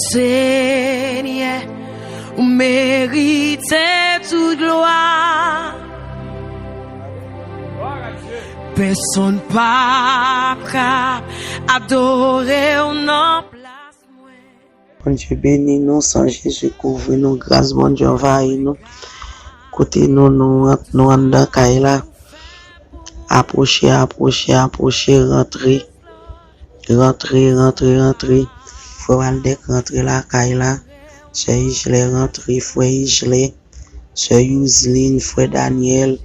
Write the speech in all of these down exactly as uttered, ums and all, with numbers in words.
Senyè, ou merite tout glwa. Pèsonn p ap ka adore w nan plas mwen. Bondye beni nou, san Jezi kouvri nou, gras Bondye anvayi nou. Kote nou, nou rant, nou anndan kay la. Apwoche, apwoche, apwoche, rantre. Rantre, rantre, rantre. Frè Waldec, rantre lakay la. Sè Ijlè, rantre, frè Ijlè. Sè Youzlin, frè Daniel,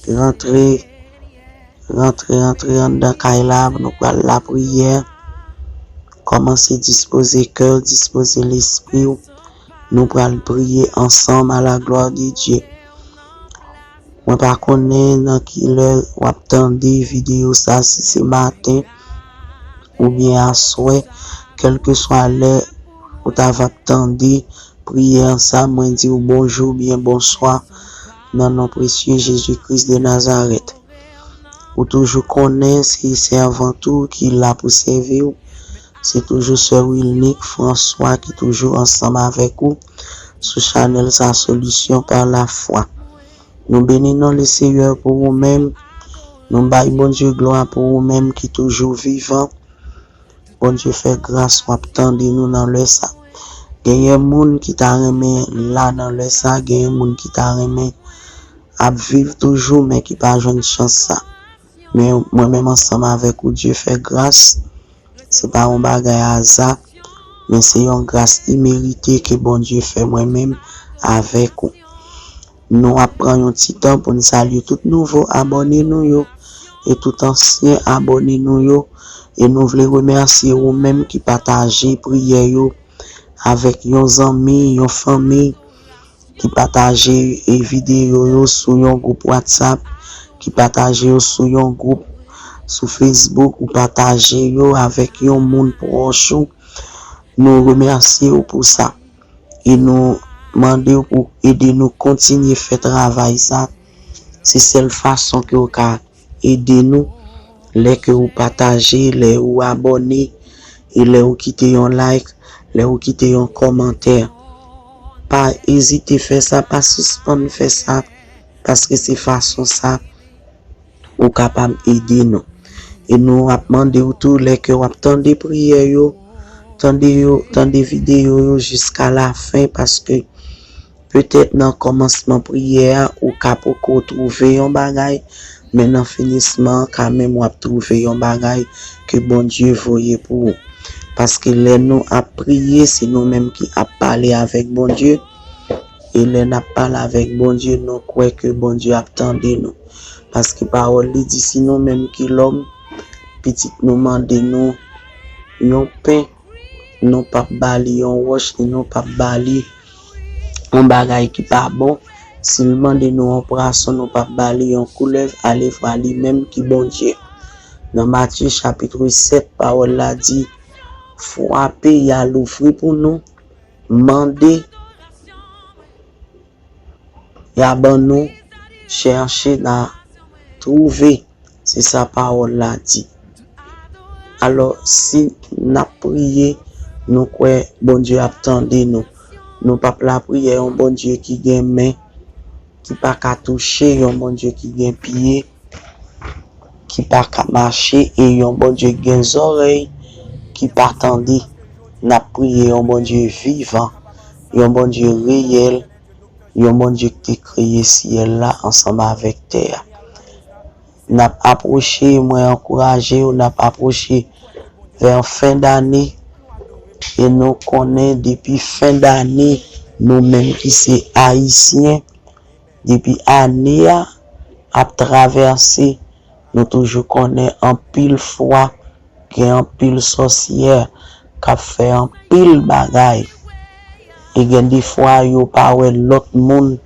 rantre, rantre, rantre anndan kay la, nou pral lapriyè. Kòmanse dispoze kè w, dispoze lespri w. Nou pral priye ansanm à la gloire de Dieu. Mwen pa konnen nan ki lè w ap tande videyo sa, si se maten oubyen aswè, kèlkeswa lè ou ta va ap tande priyè sa, mwen di w bonjou oubyen bonswa nan non presye Jezi Kris de Nazarèt. Ou toujou konnen se sèvant ou ki la pou sèvi w. Se toujou sè Wilnick François ki toujou ansanm avèk ou sou chanèl sa, Solution par la foi. Nou beni non Lesenyè pou ou menm. Nou bay Bondye glwa pou ou menm ki toujou vivan. Bondye fè gras w ap tande nou nan lè sa. Genyen moun ki ta renmen la nan lè sa, genyen moun ki ta renmen ap viv toujou, men ki pa jwenn chans sa. Men mwen menm ansanm avèk ou, Dye fè gras. Se pa yon bagay aza, men se yon gras imerite ke Bondye fè mwen menm avèk ou. Nou ap pran yon ti tan pou n salye tout nouvo abòne nou yo e tout ansyen abòne nou yo. E nou vle remèsye ou menm ki pataje priyè yo avèk yon zanmi, yon fanmi, ki pataje, e, videyo yo sou yon gwoup WhatsApp, ki pataje yo sou yon gwoup sou Facebook, ou pataje yo avèk yon moun pwòch ou. Nou remèsye w pou sa. E nou mande w pou ede nou kontinye fè travay sa. Se sèl fason ke w ka ede nou lè ke ou pataje, lè ou abòne, e lè ou kite yon like, lè ou kite yon kòmantè. Pa ezite fè sa, pa sispann fè sa, paske se fason sa ou kapab ede nou. E nou ap mande w tou, lè ke w ap tande priyè yo, tande yo, tande videyo yo jiska lafen, paske petèt nan kòmansman priyè a, ou ka poko twouve yon bagay, men nan finisman an, kanmenm w ap twouve yon bagay ke Bondye voye pou ou. Paske lè nou ap priye, se nou menm ki ap pale avèk Bondye. E lè n ap pale avèk Bondye, nou kwè ke Bondye ap tande nou. Paske pawòl li di, si nou menm ki lòm, pitit nou mande nou yon pen, nou p ap ba li yon wòch, ni nou p ap ba li yon bagay ki pa bon. Si l mande nou yon pwason, nou p ap ba li yon koulèv, alevwa li menm ki Bondye. Nan Matye chapit sèt, pawòl la di, frape, y a louvri pou nou, mande, y a ban nou, chèche, n a twouve. Se sa pawòl la di. Alò, si n ap priye, nou kwè Bondye ap tande nou. Nou p ap lapriyè yon Bondye ki gen men, ki pa ka touche, yon Bondye ki gen pye, ki pa ka mache, e yon Bondye ki gen zòrèy, ki pa tande. N ap priye yon Bondye vivan, yon Bondye reyèl, yon Bondye ki te kreye syèl la ansanm avèk tè a. N ap apwoche, mwen ankouraje w, n ap apwoche vè fen dane. E nou konnen depi fen dane, nou menm ki se Ayisyen, depi ane a ap travèse, nou toujou konnen anpil fwa gen anpil sòsyè k ap fè anpil bagay. E gen defwa yo pa wè lòt moun,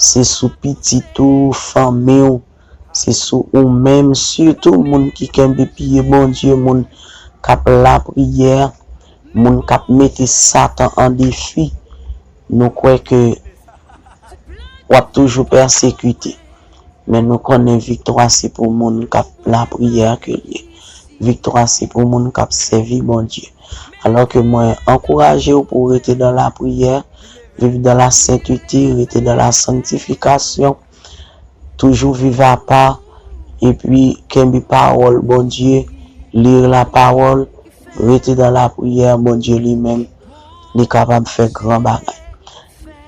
se sou pitit ou, fanmi w, se sou ou menm, sitou moun ki kenbe pye Bondye, moun k ap lapriyè, moun k ap mete Satan an defi. Nou kwè ke w ap toujou pèsekite. Men nou konnen viktwa se pou moun k ap lapriyè ke l ye. Viktwa se pou moun k ap sèvi Bondye. Alò ke mwen ankouraje w pou w rete dans la prière, vivre dans la sainteté, rete dans la sanctification, toujou viv apa, epi kenbe pawòl Bondye, lire la parole, rete dans la prière, Bondye li menm, li kapab fè gran bagay.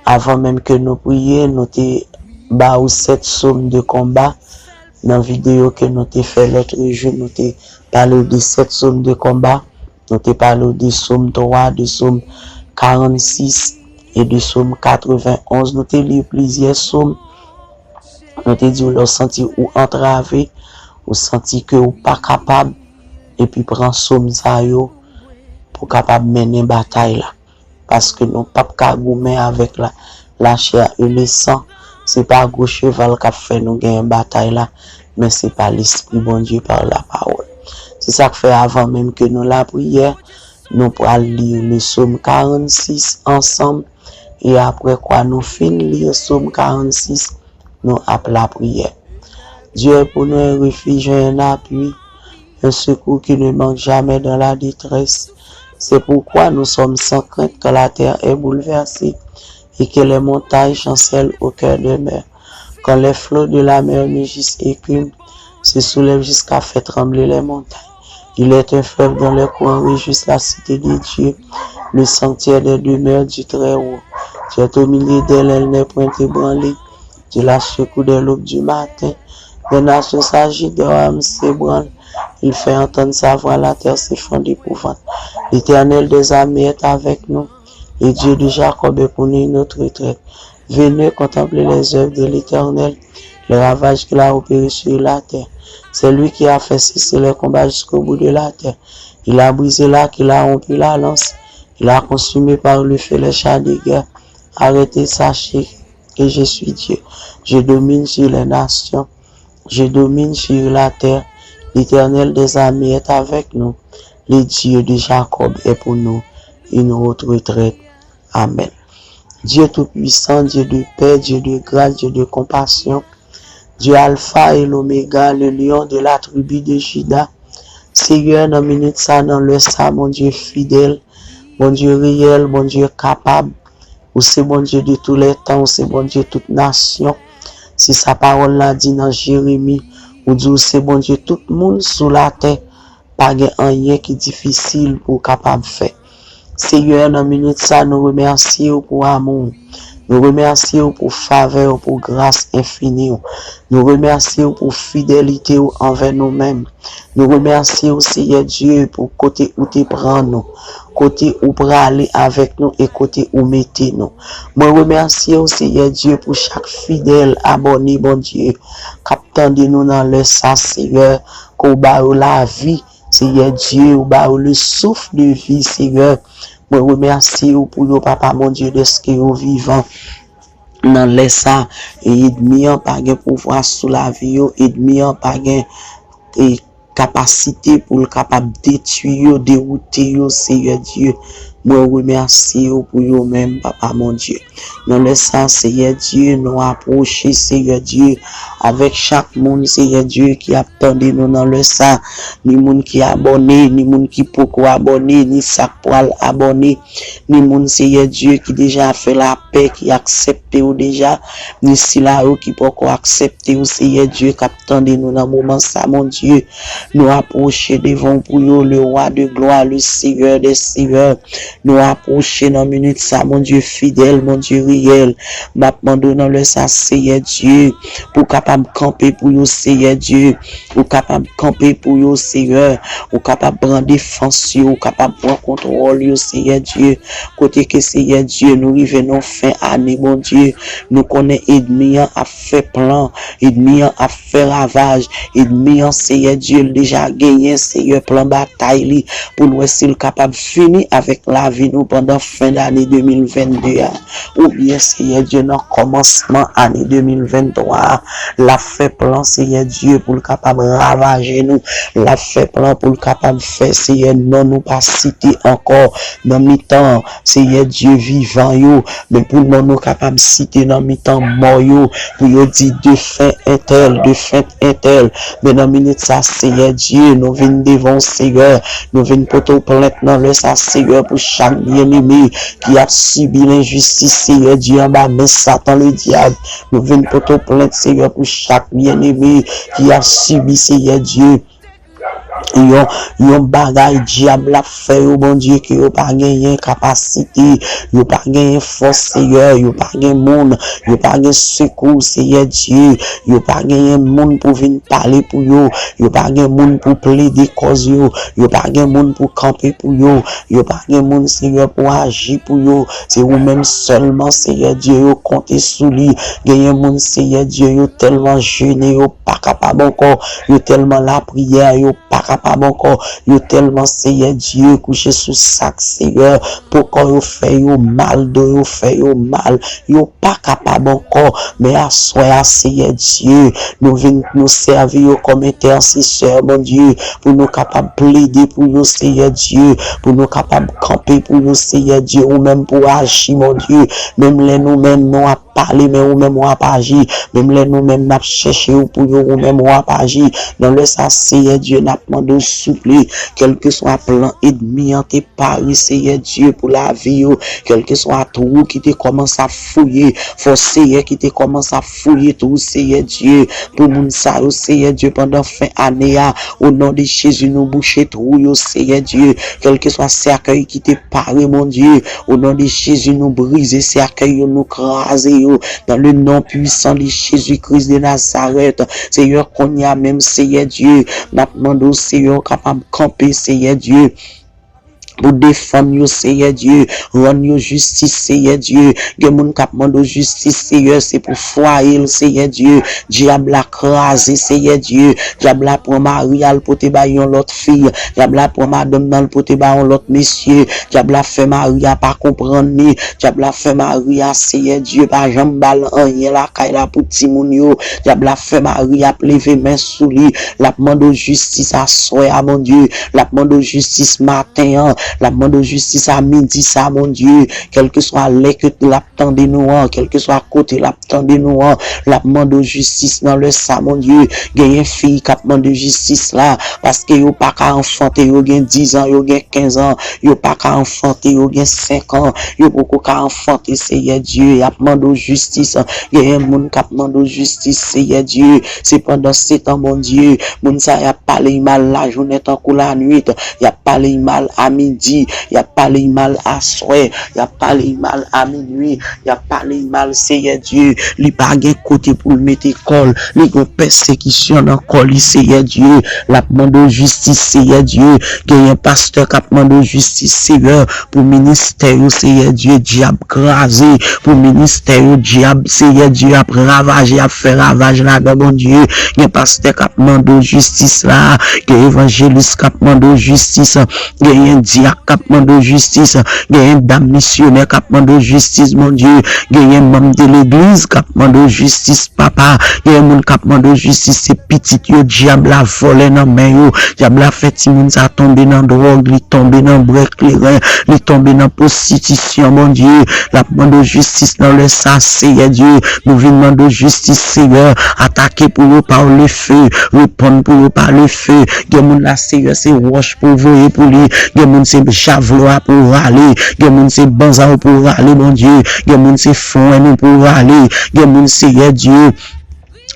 Avan menm ke nou priye, nou te ba ou sèt sòm de konba. Nan videyo ke nou te fè lòt jou, nou te pale w de sèt sòm de konba. Nou te pale w de sòm twa, de sòm karannsis e de sòm katrevenonz. Nou te li plizyè sòm. Nou te di w lè w santi ou antrave, ou santi ke ou pa kapab, epi pran sòm sa yo pou w kapab mennen batay la. Paske nou p ap ka goumen avèk la, la chair et le sang. Se pa gwo cheval k ap fè nou genyen batay la, men se pa Lespri Bondye, par la parole. Se sa k fè avan menm ke nou lapriyè, nou pral li le sòm karannsis ansanm. E apre kwa nou fin li sòm karannsis, nou ap lapriyè. Dieu est pour nous un refuge et un appui, un secours qui ne manque jamais dans la détresse. C'est pourquoi nous sommes sans crainte quand la terre est bouleversée et que les montagnes chancellent au cœur des mers. Quand les flots de la mer mugissent et écument, se soulèvent jusqu'à faire trembler les montagnes. Il est un fleuve dont les courants réjouissent la cité de Dieu, le sanctuaire des demeures du Très-Haut. Tu es au milieu d'elle, elle n'est point ébranlée. Tu la secoues dès l'aube du matin. Des nations s'agitent, des royaumes s'ébranlent. Il fait entendre sa voix, la terre s'effondre d'épouvante. L'Éternel des armées est avec nous. Le Dieu de Jacob est pour nous une haute retraite. Venez contempler les œuvres de l'Éternel, les ravages qu'il a opérés sur la terre. C'est lui qui a fait cesser les combats jusqu'au bout de la terre. Il a brisé l'arc, il a rompu la lance, il a consumé par le feu les chars de guerre. Arrêtez, sachez que je suis Dieu. Je domine sur les nations, je domine sur la terre. L'Éternel des armées est avec nous. Le Dieu de Jacob est pour nous une haute retraite. Amen. Dieu tout-puissant, Dieu de paix, Dieu de grâce, Dieu de compassion, Dieu Alpha et l'Oméga, le lion de la tribu de Juda. Seyè, nan minit sa, nan lè sa, Bondye fidèl, Bondye reyèl, Bondye kapab, ou se Bondye de tou lè tan, ou se Bondye tout nasyon. Se sa pawòl la di nan Jeremi, ou di ou se Bondye tout moun sou latè. Pa gen anyen ki difisil pou w kapab fè. Seyè, nan minit sa, nou remèsye w pou amou w. Nou remèsye w pou favè w, pou gras enfini w. Nou remèsye w pou fidelite w anvè nou menm. Nou remèsye w, Seyè Dye, pou kote ou te pran nou, kote ou prale avèk nou e kote ou mete nou. Mwen remèsye w, Seyè Dye, pou chak fidèl abòne, Bondye, k ap tande nou nan lè sa, Seyè, ke w ba yo lavi, Seyè Dye, ou ba yo le souffle de vie, Seyè. Mwen remèsye w pou yo, Papa Bondye, dèske yo vivan nan lè sa. E ènmi an pa gen pouvwa sou lavi yo, ènmi an pa gen, e, kapasite pou l kapab detwi yo, dewoute yo, Seyè Dye. Mwen remèsye w pou yo menm, Papa Bondye. Nan lè sa, Seyè Dye, nou apwoche, Seyè Dye, avèk chak moun, Seyè Dye, ki ap tande nou nan lè sa. Ni moun ki abòne, ni moun ki poko abòne, ni sa k pral abòne. Ni moun, Seyè Dye, ki deja fè lapè, ki aksepte w deja. Ni sila yo ki poko aksepte w, Seyè Dye, k ap tande nou nan moman sa, Bondye. Nou apwoche devan w pou yo, le Roi de gloire, le Seigneur des seigneurs. Nou apwoche nan minit sa, Bondye fidèl, Bondye reyèl. M ap mande w nan lè sa, Seyè Dye, pou w kapab kanpe pou yo, Seyè Dye. Ou kapab kanpe pou yo, Seyè. Ou kapab pran defans yo, ou kapab pran kontwòl yo, Seyè Dye. Kote ke, Seyè Dye, nou rive nan fen ane, Bondye, nou konnen ènmi an ap fè plan, ènmi an ap fè ravaj, ènmi an, Seyè Dye, l deja genyen, Seyè, plan batay li, pou n wè si l kapab fini avèk la lavi nou pandan fen dane de mil venn de a, oubyen, Seyè Dye, nan kòmansman ane de mil venn twa a, l ap fè plan, Seyè Dye, pou l kapab ravaje nou. L ap fè plan pou l kapab fè, Seyè, non nou pa site ankò nan mitan, Seyè Dye, vivan yo, men pou non nou kapab site nan mitan mò yo, pou yo di defen entèl, defen entèl. Men nan minit sa, Seyè Dye, nou vin devan w, Seyè. Nou vin pote w plent nan lè sa, Seyè, pou chak byeneme ki ap sibi lenjistis, Seyè Dye, anba men Satan Ledyab. Nou vin pote w plent, Seyè, pou chak byeneme ki ap sibi, Seyè Dye, yon, yon bagay dyab la fè yo, Bondye, ke yo pa genyen kapasite, yo pa genyen fòs, Seyè, yo pa gen moun, yo pa gen sekou, Seyè Dye, yo pa genyen moun pou vin pale pou yo, yo pa gen moun pou plede kòz yo, yo pa gen moun pou kanpe pou yo, yo pa gen moun, Seyè, pou aji pou yo. Se ou menm sèlman, Seyè Dye, yo konte sou li. Genyen moun, Seyè Dye, yo tèlman jene, yo pa kapab ankò, yo tèlman lapriyè, yo pa kapab ankò, yo tèlman, Seyè Dye, kouche sou sak, Seyè, po kò yo fè yo mal, do yo fè yo mal, yo pa kapab ankò. Men aswè a, Seyè Dye, nou vin, nou sèvi yo kòm entèsesè, Bondye, pou nou kapab plede pou yo, Seyè Dye, pou nou kapab kanpe pou yo, Seyè Dye, ou menm pou aji, Bondye, menm lè nou menm nou ap pale, men ou menm w ap aji. Menm lè nou menm n ap chèche w pou yo, ou menm w ap aji. Nan lè sa, Seyè Dye, n ap mande w souple, kèlkeswa plan ènmi an te pare, Seyè Dye, pou lavi yo, kèlkeswa twou ki te kòmanse ap fouye, fò Seyè ki te kòmanse ap fouye twou, Seyè Dye, pou moun sa yo, Seyè Dye, pandan fen ane a, o non de Jezi, nou bouche twou yo, Seyè Dye, kèlkeswa sèkèy ki te pare, Bondye, o non de Jezi, nou brize sèkèy yo, nou kraze yo, dans le nom puissant de Jésus-Christ de Nazareth. Seyè, kounye a menm, Seyè Dye, n ap mande w, Seyè, w kapab kanpe, Seyè Dye, pou defann yo, Seyè Dye, rann yo jistis, Seyè Dye. Gen moun k ap mande w jistis, Seyè, se pou fwaye l, Seyè Dye. Dyab la kraze, Seyè Dye. Dyab la pran mari a, l pote bay yon lòt fi. Dyab la pran madanm nan, l pote bay yon lòt mesye. Dyab la fè mari a pa konprann li. Dyab la fè mari a, Seyè Dye, pa janm ba l anyen lakay la pou timoun yo. Dyab la fè mari a ap leve men sou li. L ap mande w jistis aswè a, Bondye. L ap mande w jistis maten an. L ap mande w jistis a midi sa, Bondye. Kèlkeswa lè ke l ap tande nou an, kèlkeswa kote l ap tande nou an, l ap mande w jistis nan lè sa, Bondye. Genyen fi k ap mande jistis la, paske yo pa ka anfante, yo gen diz an, yo gen kenz an, yo pa ka anfante, yo gen senk an, yo poko ka anfante, Seyè Dye, y ap mande w jistis. Genyen moun k ap mande w jistis, Seyè Dye. Se pandan se tan, Bondye, moun sa y ap pale y mal lajounen tankou lanwit, y ap pale y mal a midi, y ap pale y mal aswè, y ap pale y mal a minwi, y ap pale y mal, Seyè Dye. Li pa gen kote pou l mete kò l, li gen pèsekisyon nan kò li, Seyè Dye. L ap mande w jistis, Seyè Dye. Genyen pastè k ap mande w jistis, Seyè, pou ministè yo, Seyè Dye, dyab kraze, pou ministè yo, dyab, Seyè Dye, ap ravaje, ap fè ravaj ladan, Bondye. Gen pastè k ap mande w jistis la, gen evanjelis k ap mande w jistis, genyen dyak k ap mande w jistis, genyen dam misyonè k ap mande w jistis, Bondye, genyen manm de legliz k ap mande w jistis, papa, genyen moun k ap mande w jistis, se pitit yo, dyab la vòlè nan men yo, dyab la fè timoun sa tonbe nan dwòg, li tonbe nan bwè kleren, li tonbe nan pwostitisyon, Bondye, l ap mande w jistis nan lè sa, Seyè Dye, nou vin mande w jistis, Seyè, atake pou yo pa le feu, reponn pou yo pa le feu, gen moun la, Seyè, se wòch pou voye pou li, gen moun se javlo a pou rale, gen moun se banza ou pou rale, Bondye, gen moun se fwen ou pou rale, gen moun, Seyè Dye,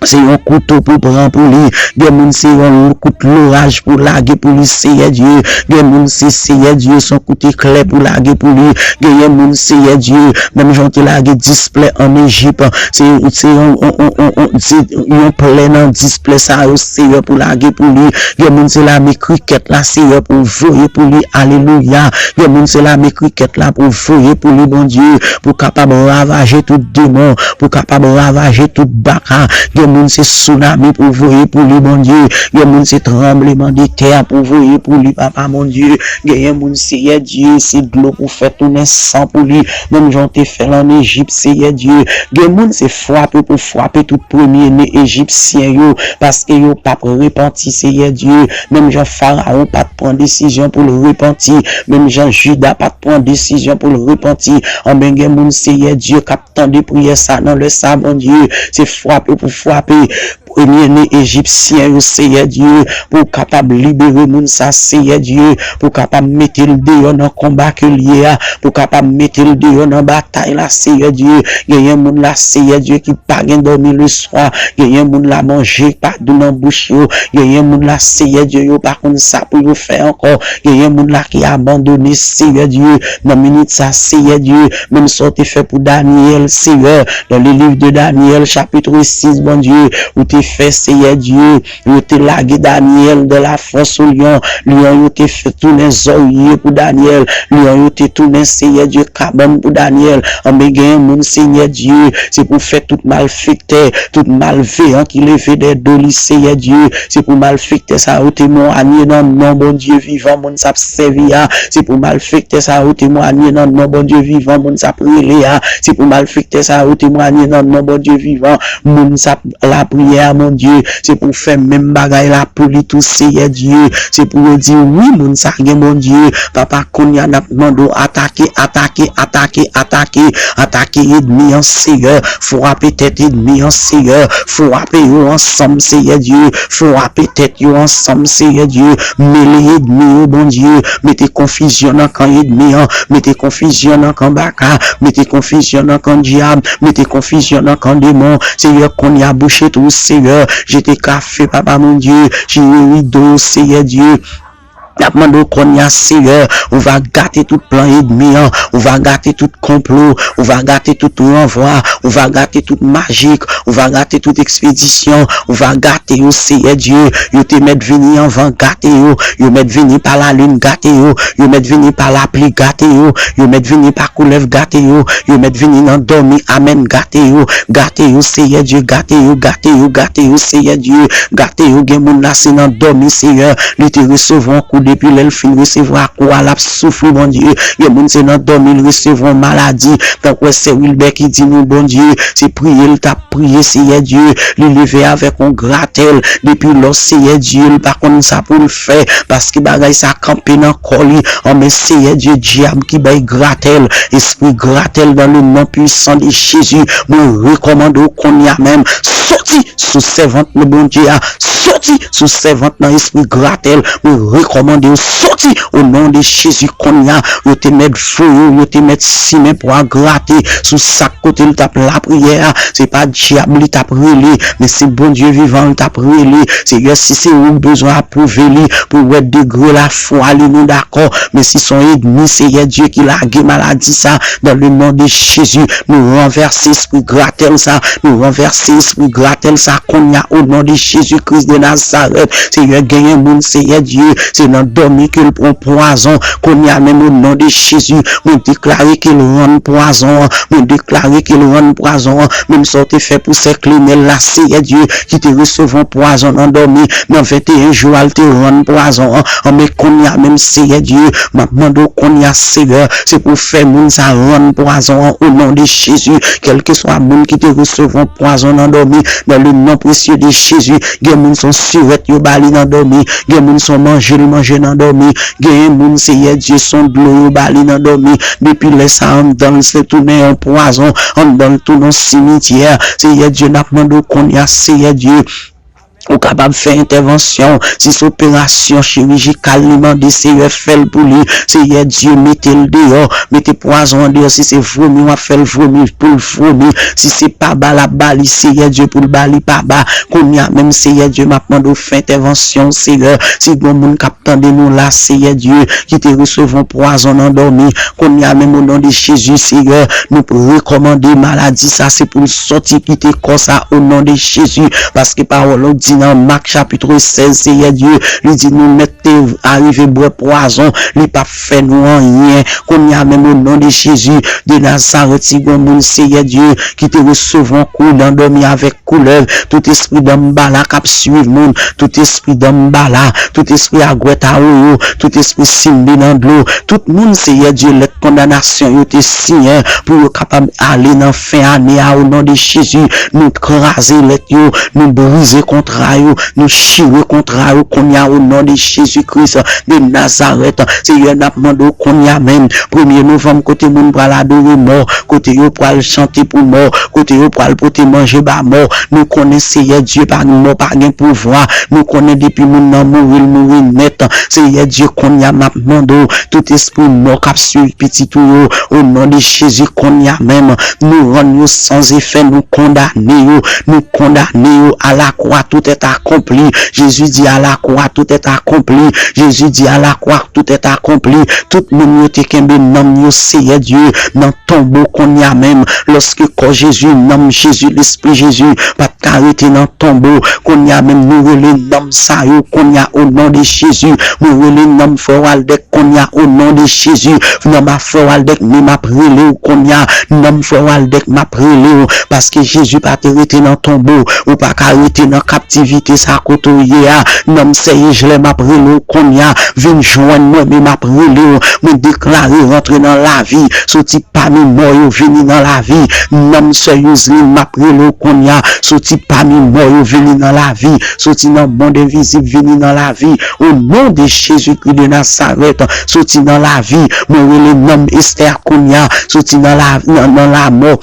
se yon kouto pou pran pou li, gen moun se yon kout loraj pou lage pou li, Seyè Dye, gen moun se, Seyè Dye, se yon kout eklè pou lage pou li, genyen moun, Seyè Dye, menm jan w te lage dis plè ann Ejip, se, se yon, yon, yon, yon, se yon plè nan dis plè sa yo, Seyè, pou lage pou li, gen moun se lame krikèt la, Seyè, pou voye pou li, alelouya, gen moun se lame krikèt la pou voye pou li, Bondye, pou kapab ravaje tout demon, pou kapab ravaje tout baka, gen moun se sounami pou voye pou li, Bondye. Gen moun se tranbleman de tè pou voye pou li, papa, Bondye. Genyen moun, Seyè Dye, se dlo pou fè tounen san pou li, menm jan w te fè l ann Ejip, Seyè Dye. Gen moun se frape pou frape tout premye ne ejipsyen yo, paske yo p ap repanti, Seyè Dye. Menm jan Farawon pa t pran desizyon pou l repanti, menm jan Jida pa t pran desizyon pou l repanti, anben, gen moun, Seyè Dye, k ap tande priyè sa nan lè sa, Bondye. Se frape pou frape premye ne ejipsyen yo, Seyè Dye, pou w kapab libere moun sa, Seyè Dye, pou w kapab mete l deyò nan konba ke l ye a, pou w kapab mete l deyò nan batay la, Seyè Dye. Genyen moun la, Seyè Dye, ki pa gen dòmi leswa. Genyen moun la, manje pa dou nan bouch yo. Genyen moun la, Seyè Dye, yo pa konn sa pou yo fè ankò. Genyen moun la ki abandone, Seyè Dye, nan minit sa, Seyè Dye, menm sa w te fè pou Danyèl, Seyè, dans le livre de Daniel, chapitre six, Bondye, ou te fè, Seyè Dye, yo te lage Danyèl dans la fosse aux lions. Lyon yo te fè tounen zòrye pou Danyèl. Lyon yo te tounen, Seyè Dye, kabann pou Danyèl. Anben, genyen moun, Seyè Dye, se pou fè tout malfektè, tout malveyan ki leve dè do li, Seyè Dye, se pou malfektè sa yo temwanye nan non Bondye vivan moun sa ap sèvi a. Se pou malfektè sa yo temwanye nan non Bondye vivan moun sa ap rele a. Se pou malfektè sa yo temwanye nan non Bondye vivan moun sa ap lapriyè a, Bondye. Se pou fè menm bagay la pou li tou, Seyè Dye. Se pou yo di, wi, moun sa gen Bondye. Papa, kounye a n ap mande w atake, atake, atake, atake, atake edmi an, Seyè. Frape tèt edmi an, Seyè. Frape yo ansanm, Seyè Dye. Frape tèt yo ansanm, Seyè Dye. Mele edmi yo, Bondye. Mete konfizyon nan kan edmi an. Mete konfizyon nan kan baka. Mete konfizyon nan kan dyab. Mete konfizyon nan kan demon. Seyè, kounye a bouche twou, Seyè. Jete kafe, papa, Bondye. Chire rido yo, Seyè Dye. N ap mande w kounye a, Seyè, ou va gate tout plan edmi an, ou va gate tout konplo, ou va gate tout ranvwa, ou va gate tout majik, ou va gate tout ekspedisyon, ou va gate yo, Seyè Dye. Yo te mèt vini anvan, gate yo. Yo mèt vini pa lalin, gate yo. Yo mèt vini pa lapli, gate yo. Yo mèt vini pa koulèv, gate yo. Yo mèt vini nan dòmi, amèn, gate yo. Gate yo, Seyè Dye, gate yo, gate yo, gate yo, Seyè Dye. Gate yo, gen moun la se nan dòmi, Seyè. Li te resevwa yon kou, depi lè l fin resevwa kou a, l ap soufri, Bondye. Gen moun se nan dòmi, l resevwa yon maladi. Tankou sè Wilbè ki di nou, Bondye, se priye l t ap priye, Seyè Dye. Li leve avèk yon gratèl. Depi lò, Seyè Dye, l pa konn sa pou l fè, paske bagay sa kanpe nan kò li. Anben, Seyè Dye, dyab ki bay gratèl, espri gratèl, dans le nom puissant de Jésus, mwen rekòmande w kounye a menm, soti sou sèvant nou, Bondye a, soti sou sèvant nan, espri gratèl, mwen rekòmande w soti o non de Jezi kounye a. Yo te mèt voye w, yo te mèt simen pwa grate sou sak kote l t ap lapriyè a. Se pa dyab li t ap rele, men se Bondye vivan l t ap rele. Seyè, si se ou k bezwen apwouve li pou w wè degre lafwa li, nou dakò. Men si se yon edmi, Seyè Dye, ki lage maladi sa, dans le nom de Jésus, nou ranvèse espri gratèl sa, nou ranvèse espri gratèl sa kounye a, o non de Jezi Kris de Nazarèt. Seyè, genyen moun, Seyè Dye, se nan dòmi ke l pran pwazon. Kounye a menm, o non de Jezi, mwen deklare ke l rann pwazon an. Mwen deklare ke l rann pwazon an. Menm sa w te fè pou sè Klenèl la, Seyè Dye, ki te resevwa pwazon nan dòmi. Nan venteyen jou a, l te rann pwazon an. Anben, kounye a menm, Seyè Dye, m ap mande w kounye a, Seyè, se pou w fè moun sa rann pwazon an, o non de Jezi. Kèlkeswa moun ki te resevwa pwazon nan dòmi, dans le nom précieux de Jésus, gen moun se yon sirèt yo ba li nan dòmi. Gen moun se yon manje l manje nan dòmi. Genyen moun, Seyè Dye, se yon dlo yo ba li nan dòmi. Depi lè sa a, anndan l se tounen yon pwazon, anndan l tounen yon simityè. Seyè Dye, n ap mande w kounye a, Seyè Dye, ou kapab fè entèvansyon. Si se operasyon chirijikal li mande, Seyè, fè l pou li. Seyè Dye, mete l deyò. Mete pwazon an deyò. Si se vomi w ap fè l vomi, pou l vomi. Si se paba l ap ba li, Seyè Dye, pou l ba li paba. Kounye a menm, Seyè Dye, m ap mande w fè entèvansyon, Seyè. Si gen moun k ap tande nou la, Seyè Dye, ki te resevwa pwazon nan dòmi, kounye a menm, o non de Jezi, Seyè, nou rekòmande maladi sa, se pou l sòti kite kò sa, o non de Jezi, paske pawòl ou di Nan Mak chapit sèz, Seyè Dye, li di nou mèt te arive bwè pwazon, li p ap fè nou anyen. Kounye a menm, o non de Jezi de Nazarèt, si gon moun, Seyè Dye, ki te resevwa kou nan dòmi avèk koulèv, tout espri danmbala k ap swiv moun, tout espri danmbala, tout espri agwèt awoyo, tout espri simbi nan dlo, tout moun, Seyè Dye, lèt kondanasyon yo te siyen pou yo kapab ale nan fen ane a, o non de Jezi, nou kraze lèt yo, nou brize kontra yo, nou chire kontra yo kounye a, o non de Jezi Kris de Nazarèt. Seyè, n ap mande w kounye a menm, premye novanm, kote moun pral adore mò, kote yo pral chante pou mò, kote yo pral pote manje ba mò. Nou konnen, Seyè Dye, pa mò pa gen pouvwa. Nou konnen depi moun nan mouri, l mouri nèt. Seyè Dye, kounye a, m ap mande w, tout espri mò k ap swiv pitit ou yo, o non de Jezi, kounye a menm, nou rann yo san efè, nou kondane yo, nou kondane yo à la croix, tout est accompli. Jezi di, à la croix, tout est accompli. Jezi di, à la croix, tout est accompli. Tout moun yo te kenbe nanm yo, Seyè Dye, nan tonbo kounye a menm. Lòske kò Jezi, nanm Jezi, lespri Jezi pa t ka rete nan tonbo, kounye a menm, nou rele nanm sa yo kounye a, o non de Jezi. Mwen rele nanm frè Waldèk kounye a, o non de Jezi. Nanm a frè Waldèk, men m ap rele w kounye a. Nanm frè Waldèk, m ap rele w. Paske Jezi pa te rete nan tonbo. Ou pa ka rete nan kaptivite sa kote w ye a. Nanm sè Ejlè, m ap rele w kounye a. Vin jwenn mwen, men m ap rele w. Mwen deklare rantre nan lavi. Soti pami mò yo, vini nan lavi. Nanm sè Youzlin, m ap rele w kounye a. Soti pami mò yo, vini nan lavi. Soti nan mond envizib, vini nan lavi. O non de Jezi Kris de Nazarèt, soti nan lavi. Mwen rele nanm Esther kounye a, soti nan la, nan, nan lamò,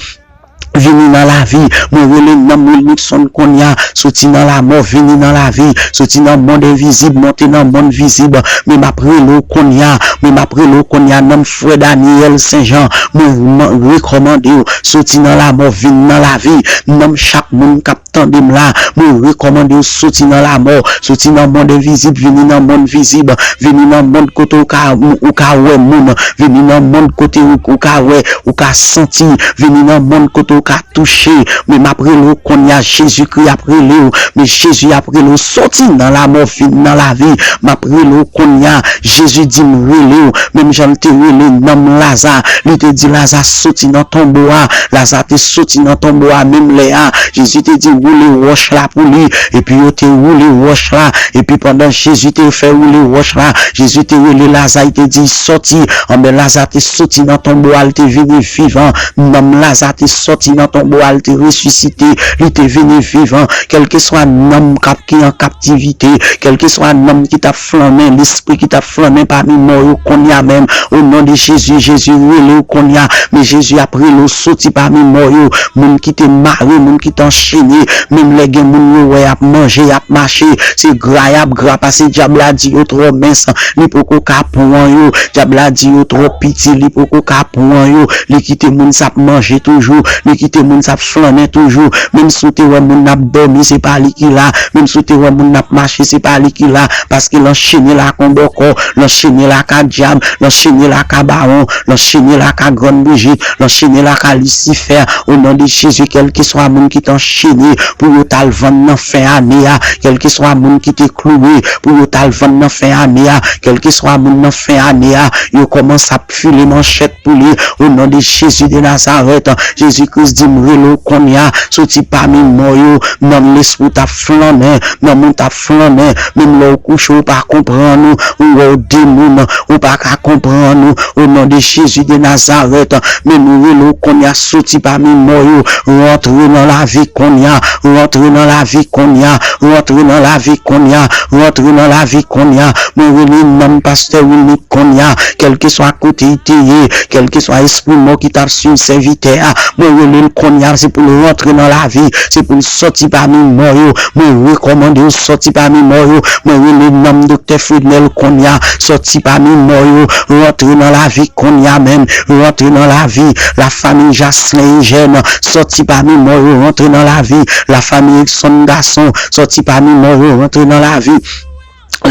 vini nan lavi. Mwen rele nanm Wilnixon kounye a, soti nan lamò, vini nan lavi. Soti nan mond envizib, monte nan mond vizib. Men m ap rele w kounye a, men m ap rele w kounye a, nanm frè Daniel Saint Jean. Mwen, mwen rekòmande w, soti nan lamò, vin nan lavi. Nanm chak moun k ap tande m la, mwen rekòmande w soti nan lamò, soti nan mond envizib, vini nan mond vizib, vini nan mond kote w ka, ou ka wè moun, vini nan mond kote ou, ou ka wè, ou ka santi, vini nan mond kote ou ka touche. Men m ap rele w kounye a, Jezikri ap rele w, men Jezi ap rele w, soti nan lamò, vin nan lavi. M ap rele w kounye a, Jezi di m rele w, menm jan l te rele nanm Laza, li te di Laza soti nan tonbo a, Laza te soti nan tonbo a menm lè a, Jezi te di woule wòch la pou li, epi yo te woule wòch la, epi pandan Jezi te fè woule wòch la, Jezi te rele Laza, li te di sòti, anben Laza te soti nan tonbo a, li te vini vivan, nanm Laza te sòti nan tonbo a, li te resisite, li te vini vivan, kèlkeswa nanm k ap ki an kaptivite, kèlkeswa nanm ki t ap flannen, lespri ki t ap flannen pami mò yo kounye a menm, o non de Jezi, Jezi rele w kounye a, men Jezi ap rele w soti pami mò yo, moun ki te mare, moun ki te anchene, menm lè gen moun yo wè y ap manje, y ap mache, se gra y ap gra, paske dyab la di yo twò mens, li poko ka pran yo, dyab la di yo twò piti, li poko ka pran yo, li kite moun sa ap manje toujou, li kite moun sa ap flannen toujou, menm si w te wè moun nan ap dòmi, se pa li ki la, menm si w te wè moun nan ap mache, se pa li ki la, paske l anchene l ak yon bòkò, l anchene l ak dyab, l anchene l ak bawon, l anchene l ak grann bouji, l anchene l ak Lisifè, o non de Jezi, kèlkeswa moun ki te anchene pou yo t al vann nan fen ane a, kèlkeswa moun ki te klouwe pou yo t al vann nan fen ane a, kèlkeswa moun nan fen ane a, yo kòmanse ap file manchèt pou li, o non de Jezi de Nazarèt, Jezi Kris di m rele w kounye a, soti pami mò yo, nanm lespri w t ap flannen, nanm ou t ap flannen, menm lè w kouche w pa konprann ou, ou wè w de moun, ou pa ka konprann ou, o non de Jezi de Nazarèt, men nou rele w kounye a soti pami mò yo, rantre nan lavi kounye a, rantre nan lavi kounye a, rantre nan lavi kounye a, rantre nan lavi kounye a, mwen rele nanm pastè Wilny kounye a, kèlkeswa kote l te ye, kèlkeswa espri mò ki t ap swiv sèvitè a, mwen rele l kounye a, se pou l rantre nan lavi, se pou l sòti pami mò yo, mwen rekòmande w sòti pami mò yo, mwen rele nanm doktè Frednel kounye a, sòti pami mò yo, rantre nan lavi kounye a menm, rantre nan lavi, lafanmi Jaslin Ejèn, sòti pami mò yo, rantre nan lavi, lafanmi Edson Gason, sòti pami mò yo, rantre nan lavi.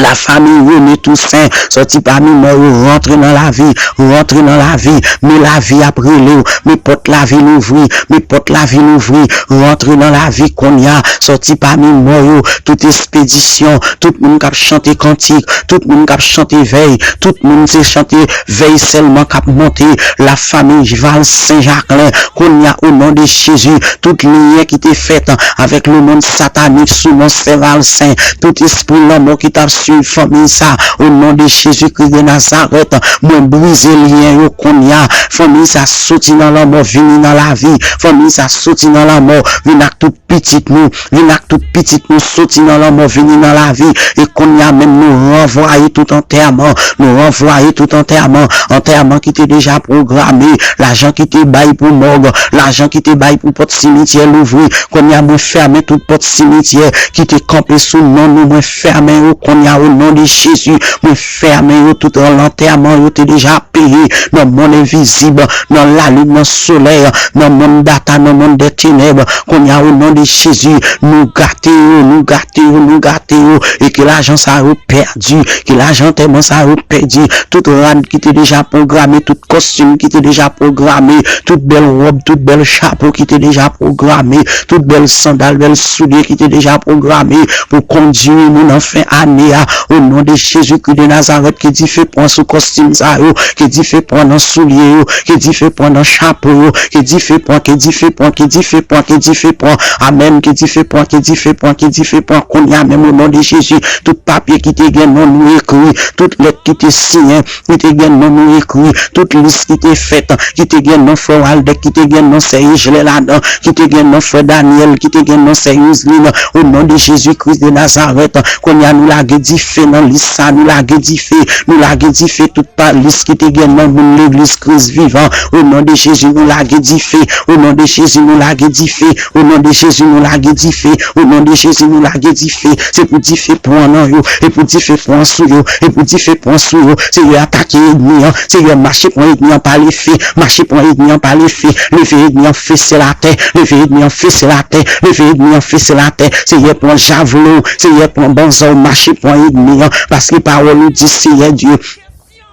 Lafanmi Rene Tousen, sòti pami mò yo, rantre nan lavi, rantre nan lavi, men lavi ap rele w, men pòt lavi louvri, men pòt lavi louvri, rantre nan lavi kounye a, sòti pami mò yo, tout espedisyon, tout moun k ap chante kantik, tout moun k ap chante vèy, tout moun se chante vèy sèlman k ap monte, lafanmi Val Sen Jaklen, kounye a, o non de Jezi, tout lyen ki te fèt avèk lemonn satanik sou non Sen Val Sen, tout espri lanmò ki t ap swiv fanmi sa, o non de Jezi Kris de Nazarèt, mwen brize lyen yo kounye a, fanmi sa soti nan lanmò, vini nan lavi, fanmi sa soti nan lanmò, vin ak tout pitit nou, vin ak tout pitit nou soti nan lanmò, vini nan lavi, e kounye a menm nou ranvwaye tout antèman, nou ranvwaye tout antèman, antèman ki te deja pwograme, lajan ki te bay pou mòg, lajan ki te bay pou pòt simityè louvri, kounye a mwen fèmen tout pòt simityè ki te kanpe sou non nou, mwen fèmen yo kounye a o non de Jezi, mwen fèmen yo tout lantèman yo te deja peye nan monn envizib, nan lalin, nan solèy, nan monn data, nan monn dè tenèb, kounye a o non de Jezi, nou gate yo, nou gate yo, nou gate yo, e ke lajan sa yo pèdi, ke lajan antèman sa yo pèdi, tout rad ki te deja pwograme, tout kostim ki te deja pwograme, tout bèl wòb, tout bèl chapo ki te deja pwograme, tout bèl sandal, bèl soulye ki te deja pwograme pou kondui nou nan fen ane a, o non de Jezi Kris de Nazarèt, ke dife pran sou kostim sa yo, ke dife pran nan soulye yo, ke dife pran nan chapo yo, ke dife pran, ke dife pran, ke dife pran, ke dife pran, amèn, ke dife pran, ke dife pran, ke dife pran, kounye a menm o non de Jezi, tout papye ki te gen non nou ekri, tout lèt ki te siyen, ki te gen non nou ekri, tout lis ki te fèt, ki te gen non frè Waldèk, ki te gen non sè Ejlè ladan, ki te gen non frè Danyèl, ki te gen non sè Youzlin, o non de Jezi Kris de Nazarèt, kounye a nou lage dife nan lis sa, nou lage dife, nou lage dife tout pa lis ki te gen non moun legliz Kris vivan, o non de Jezi nou lage dife, o non de Jezi nou lage dife, o non de Jezi nou lage dife, o non de Jezi nou lage dife, se pou dife pran nan yo, e pou dife pran sou yo, e pou dife pran sou yo, Seyè atake ènmi an, Seyè mache pran ènmi an pa lefe, mache pran ènmi an pa lefe, leve ènmi an fese latè, leve ènmi an fese latè, leve ènmi an fese latè, Seyè pran javlo, Seyè pran banzò, mache pran ènmi an, paske pawòl ou di Seyè Dye,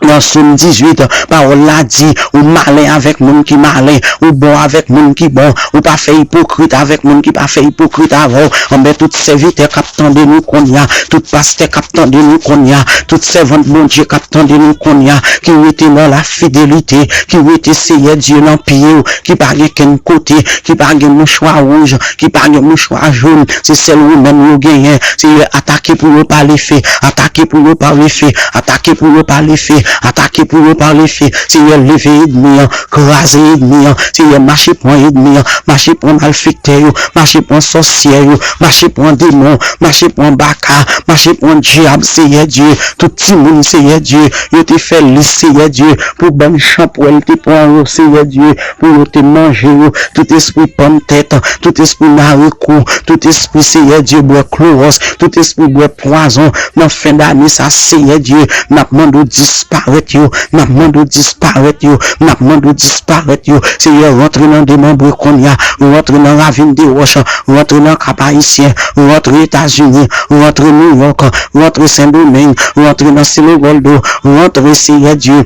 nan Sòm dizuit, pawòl la di, ou malen avèk moun ki malen, ou bon avèk moun ki bon, ou pa fè ipokrit avèk moun ki pa fè ipokrit avè w. Anben tout sèvitè k ap tande nou kounye a, tout pastè k ap tande nou kounye a, tout sèvant Bondye k ap tande nou kounye a, ki rete nan lafidelite, ki rete Seyè Dye nan pye w, ki pa gen kenn kote, ki pa gen mouchwa wouj, ki pa gen mouchwa jòn, se sèl ou menm yo genyen. Seyè atake pou yo pa lefe, atake pou yo pa lefe, atake pou yo pa lefe, atake pou yo pa lefe. Seyè leve ènmi an, kraze ènmi an. Seyè mache pran ènmi an, mache pran malfektè yo, mache pran sòsyè yo, mache pran demon, mache pran baka, mache pran dyab, Seyè Dye. Tout timoun, Seyè Dye, yo te fè lis, Seyè Dye, pou bann chanpwèl te pran yo, Seyè Dye, pou yo te manje yo. Tout espri pann tèt, tout espri mare kou, tout espri, Seyè Dye, bwè klowòs, tout espri bwè pwazon, nan fen dane sa, Seyè Dye, n ap mande w disparèt yo, n ap mande w disparèt yo, n ap mande w disparèt yo. Seyè, rantre nan demanbre kounye a, rantre nan ravin de wòch, rantre nan Kap Ayisyen, rantre Etazini, rantre Nouyòk, rantre Sendomeng, rantre nan Silo Gòldo, rantre, Seyè Dye,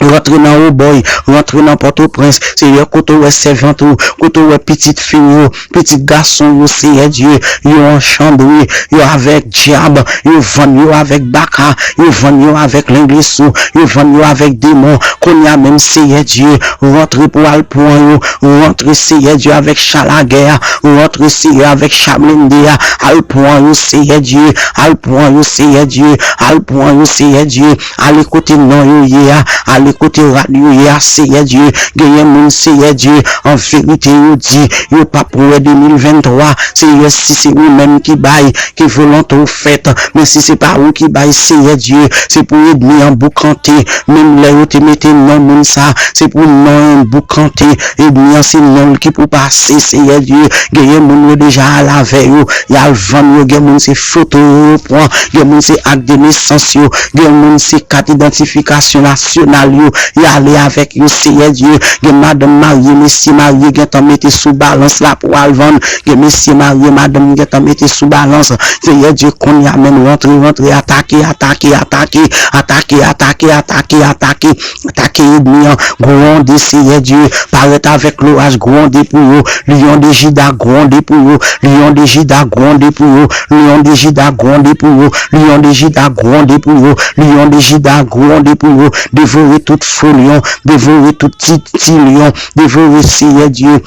rantre nan Wobòy, rantre nan Pòtoprens, Seyè, kote w wè sèvant ou, kote w wè pitit fi w yo, pitit gason yo, Seyè Dye, yo anchanbre, yo avèk dyab, yo vann yo avèk baka, yo vann yo avèk lenglesou, yo vann yo avèk demon. Kounye a menm, Seyè Dye, rantre pou al pran yo, rantre, Seyè Dye, avèk cha lagè a, rantre, Seyè, avèk cha blende a, al pran yo, Seyè Dye, al pran yo, Seyè Dye, al pran yo, Seyè Dye, ale kote non yo ye a, ale kote rad yo ye a, Seyè Dye. Genyen moun, Seyè Dye, an verite yo di, yo p ap wè de mil venntwa. Seyè, si se ou menm ki bay, ke volonte w fèt. Men si se pa ou ki bay, Seyè Dye, se pou ènmi an boukante. Menm lè yo te mete non moun sa, se pou non an boukante. Ènmi an se non l ki pou pase, Seyè Dye. Genyen moun yo deja al avè yo, y al vann yo. Gen moun se foto yo yo pran, gen moun se ak de nesans yo, gen moun se kat idantifikasyon nasyonal yo, y ale avèk yo, Seyè Dye. Gen madanm marye, mesye marye gentan mete sou balans la pou al vann. Gen mesye marye, madanm gentan mete sou balans. Seyè Dye, kounye a menm, rantre, rantre, atake, atake, atake, atake, atake, atake, atake, atake enmi an, gwonde, Seyè Dye, parèt avèk loraj, gwonde pou yo, Lyon de Jida, gwonde pou yo, Lyon de Jida, gwonde pou yo, Lyon de Jida, gwonde pou yo, Lyon de Jida, gwonde pou yo, Lyon de Jida, gwonde pou yo, devore tout fo lyon, devore tout ti, ti lyon, devore, Seyè Dye,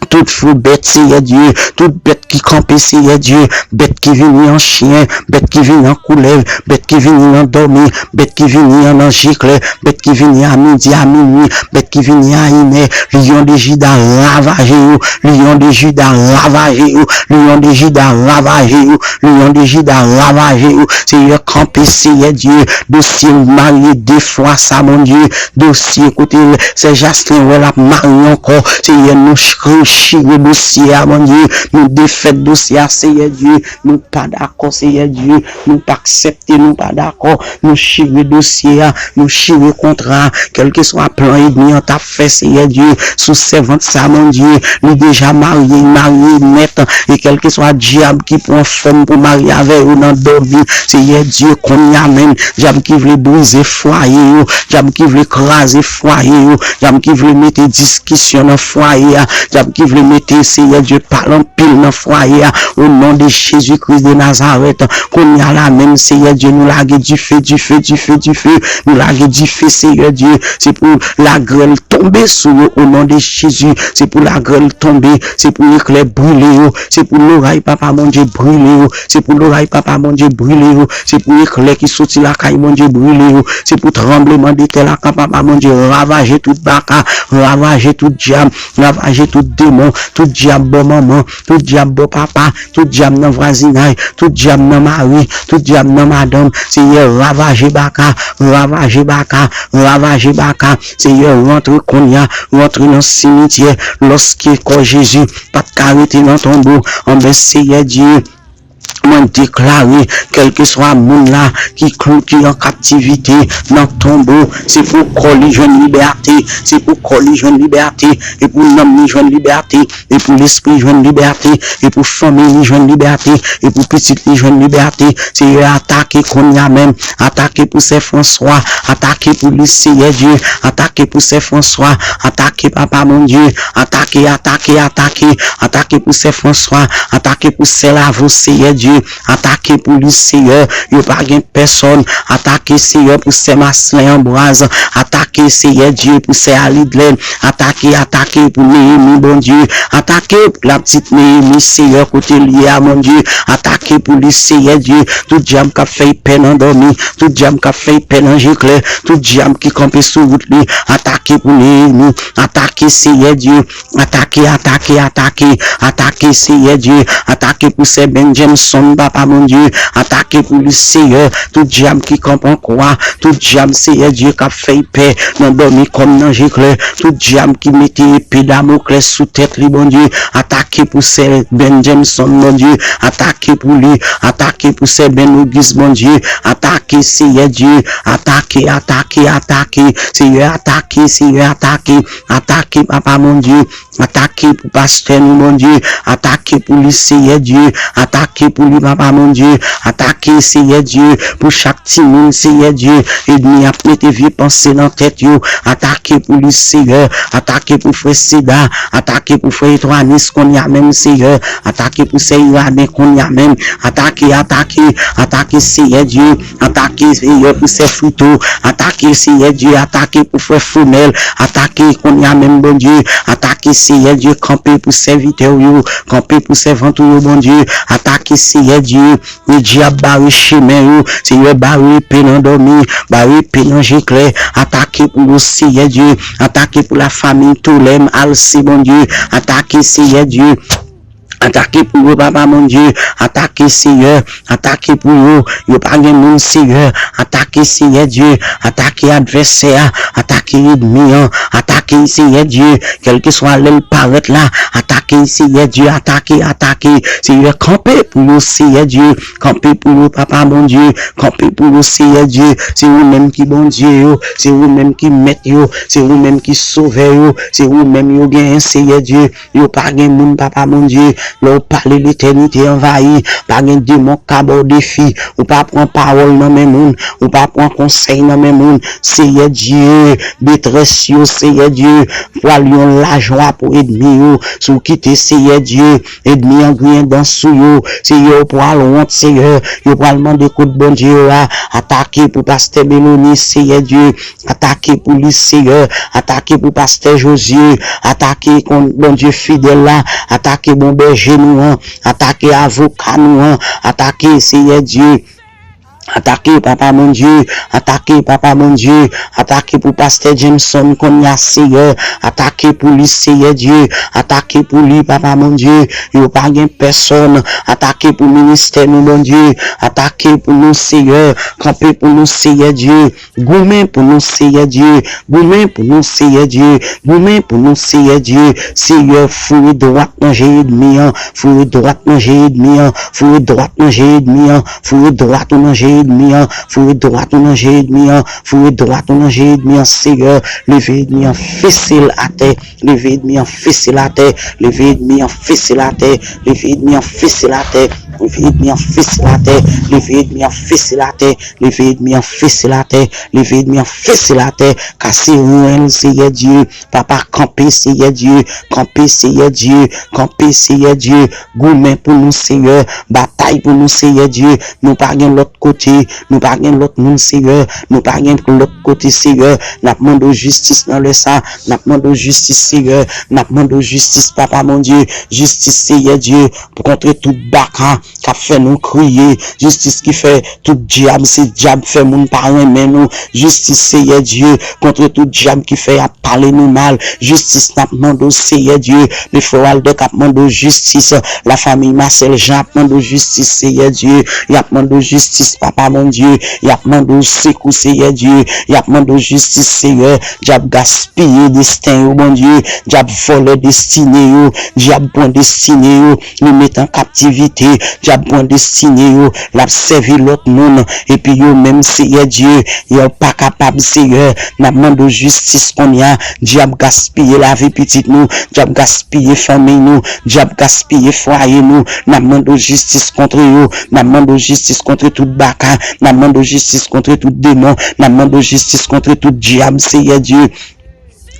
tout fo bèt, Seyè Dye, tout bèt ki kanpe, Seyè Dye, bèt ki vini an chen, bèt ki vini an koulèv, bèt ki vini nan dòmi, bèt ki vini an nan je klè, bèt ki vini a midi, a minwi, bèt ki vini a inè, Lyon de Jida, ravaje yo, Lyon de Jida, ravaje yo, Lyon de Jida, ravaje yo, Lyon de Jida, ravaje yo, Seyè, kanpe, Seyè Dye, dosye marye de fwa sa, Bondye, dosye kote sè Jaslin wè l ap marye ankò, Seyè, nou ch-, chire dosye a, Bondye, nou defèt dosye a, Seyè Dye, nou pa dakò, Seyè Dye, nou pa aksepte, nou pa dakò, nou chire dosye a, nou chire kontra a, kèlkeswa plan ènmi an t ap fè, Seyè Dye, sou sèvant sa, Bondye, li deja marye, marye nèt, e kèlkeswa dyab ki pran fanm pou marye avè yo nan dòmi, Seyè Dye, kounye a menm, dyab ki vle brize fwaye yo, dyab ki vle kraze fwaye yo, dyab ki vle mete diskisyon nan fwaye a, dyab ki vle mete, Seyè Dye, pale anpil nan fwaye a, o non de Jezi Kris de Nazarèt, kounye a la menm, Seyè Dye, nou lage dife, dife, dife, dife, nou lage dife, Seyè Dye, se pou lagrèl tonbe sou yo, o non de Jezi, se pou lagrèl tonbe, se pou eklè brile yo, se pou loray Papa Bondye brile yo, se pou loray Papa Bondye brile yo, se pou eklè ki soti lakay Bondye brile yo, se pou tranbleman de tè la Papa Bondye ravaje tout baka, ravaje tout dyab, ravaje tout demon, tout dyab bò manman, tout dyab bò papa, tout dyab nan vwazinay, tout dyab nan mari, tout dyab nan madanm, Seyè, ravaje baka, ravaje baka, ravaje baka, Seyè, rantre kounye a, rantre nan simityè, lòske kò Jezi pa t ka rete nan tonbo, anben, Seyè Dye, mwen deklare, kèlkeswa moun la ki klou, ki an kaptivite nan tonbo, se pou kò li jwenn libète, se pou kò li jwenn libète, e pou nanm li jwenn libète, e pou lespri jwenn libète, e pou fanmi li jwenn libète, e pou pitit li jwenn libète. Seyè, atake kounye a menm, atake pou sè Franswa, atake pou li, Seyè Dye, atake pou sè Franswa, atake Papa Bondye, atake, atake, atake, atake pou sè Franswa, atake pou sè Lavo, Seyè Dye, atake pou li, Seyè, yo pa gen pèsòn, atake, Seyè, pou sè Maslin Anbraz, atake, Seyè Dye, pou sè Alidlèn, atake, atake pou Neyemi, Bondye, atake pou lapitit Neyemi, Seyè, kote l ye a, Bondye, atake pou li, Seyè Dye, tout dyab k ap fè l pè nan dòmi, tout dyab k ap fè l pè nan je klè, tout dyab ki kanpe sou wout li, atake pou Neyemi, atake, Seyè Dye, atake, atake, atake, atake, Seyè Dye, atake pou sè Benjamson, Papa Bondye, atake pou li, Seyè, tout dyab ki kanpe an kwa, tout dyab, Seyè Dye, k ap fè l pè nan dòmi kòm nan je klè, tout dyab ki mete epe Damoklès sou tèt li, Bondye, atake pou sè Benjamson, Bondye, atake pou li, atake pou sè Ben Ogis, Bondye, atake, Seyè Dye, atake, atake, atake, Seyè, atake, Seyè, atake, atake, Papa Bondye, atake pou pastè nou, Bondye, atake pou li, Seyè Dye, atake pou li, Papa Bondye, atake, Seyè Dye, pou chak timoun, Seyè Dye, ènmi ap mete vye panse nan tèt yo, atake pou li, Seyè, atake pou frè Seda, atake pou frè Etwanis kounye a menm, Seyè, atake pou sè Iraden kounye a menm, atake, atake, atake, Seyè Dye, atake, Seyè, pou sè Frito, atake, Seyè Dye, atake pou frè Fonèl, atake kounye a menm, Bondye, atake, Seyè Dye, kanpe pou sèvitè w yo, kanpe pou sèvant ou yo, Bondye, atake, Seyè Dye, e dyab bare chemen yo, Seyè, bare epe nan dòmi, bare epe nan je klè, atake pou yo, Seyè Dye, atake pou lafanmi Tolèm, Alse, Bondye, atake, Seyè Dye, atake pou yo, Papa Bondye, atake, Seyè, atake pou yo, yo pa gen moun, Seyè, atake, Seyè Dye, atake advèsè a, atake Atake ènmi an, atake l, Seyè Dye, kèlkeswa lè l parèt la, atake l, Seyè Dye, atake, atake, Seyè, kanpe pou yo, Seyè Dye, kanpe pou yo, Papa Bondye, kanpe pou yo, Seyè Dye, se ou menm ki Bondye yo, se ou menm ki mèt yo, se ou menm ki sovè yo, se ou menm yo genyen, Seyè Dye, yo pa gen moun, Papa Bondye, lè w pale, letènite anvayi, pa gen demon k ka ba w defi, ou pa pran pawòl nan men moun, ou pa pran konsèy nan men moun, Seyè Dye, detrès yo, Seyè Dye, pral yon lajwa pou ènmi yo, si w kite, Seyè Dye, ènmi an griyen dan sou yo, Seyè, yo pral wont, Seyè, yo pral mande kote Bondye yo a, atake pou pastè Meloni, Seyè Dye, atake pou li, Seyè, atake pou pastè Jozye, atake kont Bondye fidèl la, atake bon bèje nou an, atake avoka nou an, atake, Seyè Dye, atake, Papa Bondye, atake, Papa Bondye, atake pou pastè Jameson kounye a, Seyè, atake pou li, Seyè Dye, atake pou li, Papa Bondye, yo pa gen pèsòn, atake pou ministè nou, Bondye, atake pou nou, Seyè, kanpe pou nou, Seyè Dye, goumen pou nou, Seyè Dye, goumen pou nou, Seyè Dye, goumen pou nou, Seyè Dye, Seyè, foure dwat nan je ènmi an, foure dwat nan je ènmi an, foure dwat nan je ènmi an, foure dwat ou nan je ènmi an, foure dwat ou nan je ènmi an, foure dwat ou nan je ènmi an, Seyè, leve ènmi an, fese l atè, leve ènmi an, fese l atè, leve ènmi an, fese l atè, leve ènmi an, fese l atè, leve ènmi an, fese l atè, leve ènmi an, fese l atè, leve ènmi an, fese l atè, leve ènmi an, fese l atè, kase ren l, Seyè Dye, Papa, kanpe, Seyè Dye, kanpe, Seyè Dye, kanpe, Seyè Dye, goumen pou nou, Seyè, batay pou nou, Seyè Dye, nou pa gen lòt kote, nou pa gen lòt moun, Seyè, nou pa gen lòt kote, Seyè, n ap mande w jistis nan lè sa, n ap mande w jistis, Seyè, n ap mande w jistis, Papa Bondye, jistis, Seyè Dye, pou kontre tout baka k ap fè nou kriye, jistis ki fè tout dyab se dyab fè moun pa renmen nou, jistis Seyè Dye, kontre tout dyab ki fè y ap pale nou mal, jistis n ap mande w Seyè Dye, le frè Waldeck ap mande w jistis, lafanmi Marcel Jean ap mande w jistis Seyè Dye, y ap mande w jistis Papa Bondye, y ap mande w sekou Seyè Dye, y ap mande w jistis Seyè, dyab gaspiye desten yo Bondye, dyab vòlè destine yo, dyab pran destine yo, li met an kaptivite, dyab pran destine yo, l ap sèvi lòt moun, epi yo menm, Seyè Dye, yo pa kapab, Seyè, n ap mande w jistis kounye a, dyab gaspiye lavi pitit nou, dyab gaspiye fanmi nou, dyab gaspiye fwaye nou, n ap mande w jistis kontre yo, n ap mande w jistis kontre tout baka, n ap mande w jistis kontre tout demon, n ap mande w jistis kontre tout dyab, Seyè Dye.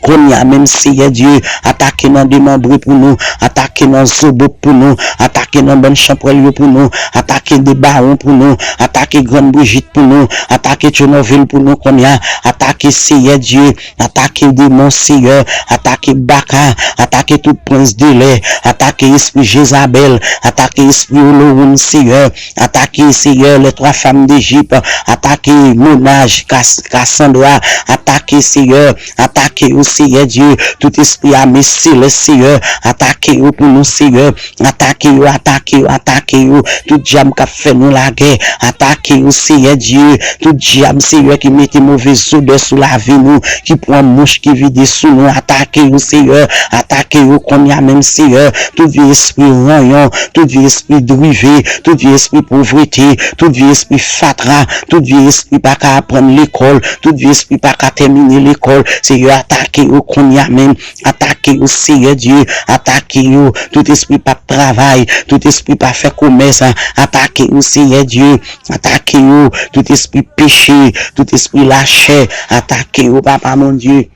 Kounye a menm, Seyè Dye, atake nan demanbre pou nou, atake nan zobop pou nou, atake nan bann chanpwèl yo pou nou, atake de bawon pou nou, atake Grann Brijit pou nou, atake Tchonovil pou nou kounye a, atake, Seyè Dye, atake demon, Seyè, atake baka, atake tout prens de lè, atake espri Jezabèl, atake espri Olowoun, Seyè, atake, Seyè, les trois femmes d'Égypte, atake Monaj, Kas-, Kasandra, atake, Seyè, atake yo, Seyè Dye, tout espri ame selès, Seyè, atake yo pou nou, Seyè, atake yo, atake yo, atake yo, tout dyab k ap fè nou lagè, atake yo, Seyè Dye, tout dyab, Seyè, ki mete move zodè sou lavi nou, ki pran mouch, ki vide sou nou, atake yo, Seyè, atake yo kounye a menm, Seyè, tout vye espri ranyon, tout vye espri drive, tout vye espri povrete, tout vye espri fatra, tout vye espri pa ka aprann lekòl, tout vye espri pa ka tèmine lekòl, Seyè, atake yo kounye a menm, atake yo, Seyè Dye, atake yo, tout espri p ap travay, tout espri pa fè komès, atake yo, Seyè Dye, atake yo, tout espri peche, tout espri lachè, atake yo, Papa Bondye.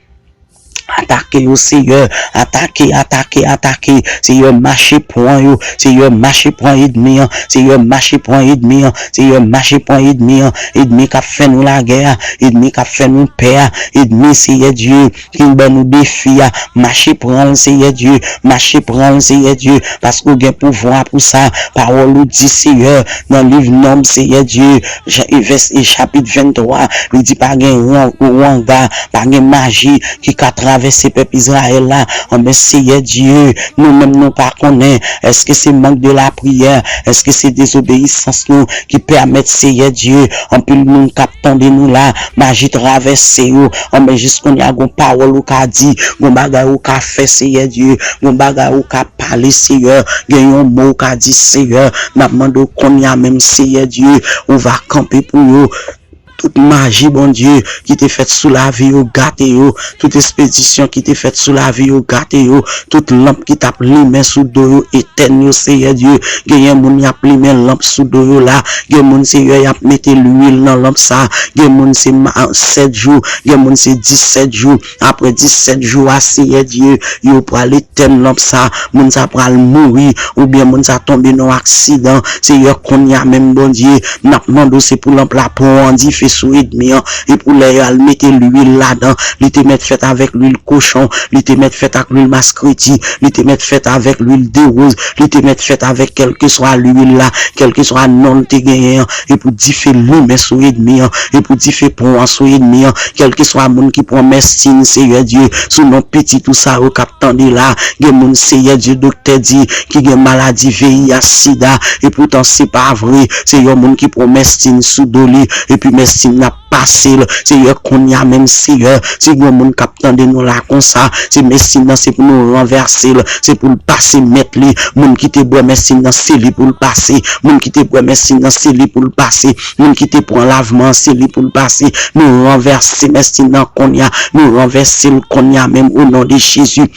Atake yo, Seyè. Atake, atake, atake. Seyè, mache pran yo. Seyè, mache pran ènmi an. Seyè, mache pran ènmi an. Seyè, mache pran ènmi an. Ènmi k ap fè nou lagè a. Ènmi k ap fè nou pè a. Ènmi, Seyè Dye, ki ban nou defi a. Mache pran l, Seyè Dye. Mache pran l, Seyè Dye. Paske w gen pouvwa pou sa. Pawòl ou di, Seyè, nan liv Nonb, Seyè Dye, Jan, e vès, e chapit venntwa, li di pa gen wan-, wanga, pa gen maji ki ka tra-, travèse pèp Izrayèl la. Anben, Seyè Dye, nou menm nou pa konnen. Èske se mank de lapriyè? Èske se dezobeyisans nou ki pèmèt, Seyè Dye, anpil moun k ap tande nou la, maji travèse yo? Anben, jis kounye a, gon pawòl ou ka di, gon bagay ou ka fè, Seyè Dye, gon bagay ou ka pale, Seyè, gen yon mo ou ka di, Seyè, n ap mande w kounye a menm, Seyè Dye, ou va kanpe pou yo. Tout maji, Bondye, ki te fèt sou lavi yo, gate yo. Tout espedisyon ki te fèt sou lavi yo, gate yo. Tout lanp ki t ap limen sou do yo, etèn yo, Seyè Dye. Genyen moun y ap limen lanp sou do yo la. Gen moun, Seyè, y ap mete lwil nan lanp sa. Gen moun, se ma-, sèt jou. Gen moun, se disèt jou. Apre disèt jou a, Seyè Dye, yo pral etèn lanp sa. Moun sa pral mouri. Oubyen moun sa tonbe nan yon aksidan. Seyè, kounye a menm, Bondye, n ap mande w, se pou lanp la pran dife sou ènmi an, e pou lè y al mete lwil ladan, li te mèt fèt avèk lwil kochon, li te mèt fèt ak lwil maskreti, li te mèt fèt avèk lwil de woz, li te mèt fèt avèk kèlkeswa lwil la, kèlkeswa non l te genyen an, e pou dife limen sou ènmi an, e pou dife pran sou ènmi an, kèlkeswa moun ki pran mèstin, Seyè Dye, sou non pitit ou sa yo k ap tande la, gen moun, Seyè Dye, doktè di ki gen maladi V I H, sida, epoutan se pa vre. Se yon moun ki pran mèstin sou do li, epi mèstin nan ap pase l. Seyè, kounye a menm, Seyè, si gen moun k ap tande nou la konsa, se mèstin nan, se pou nou ranvèse l, se pou l pase mèt li. Moun ki te bwè mèstin nan, se li pou l pase. Moun ki te bwè mèstin nan, se li pou l pase. Moun ki te pran lavman an, se li pou l pase. Nou ranvèse mèstin nan kounye a. Nou ranvèse l kounye a menm, o non de Jezi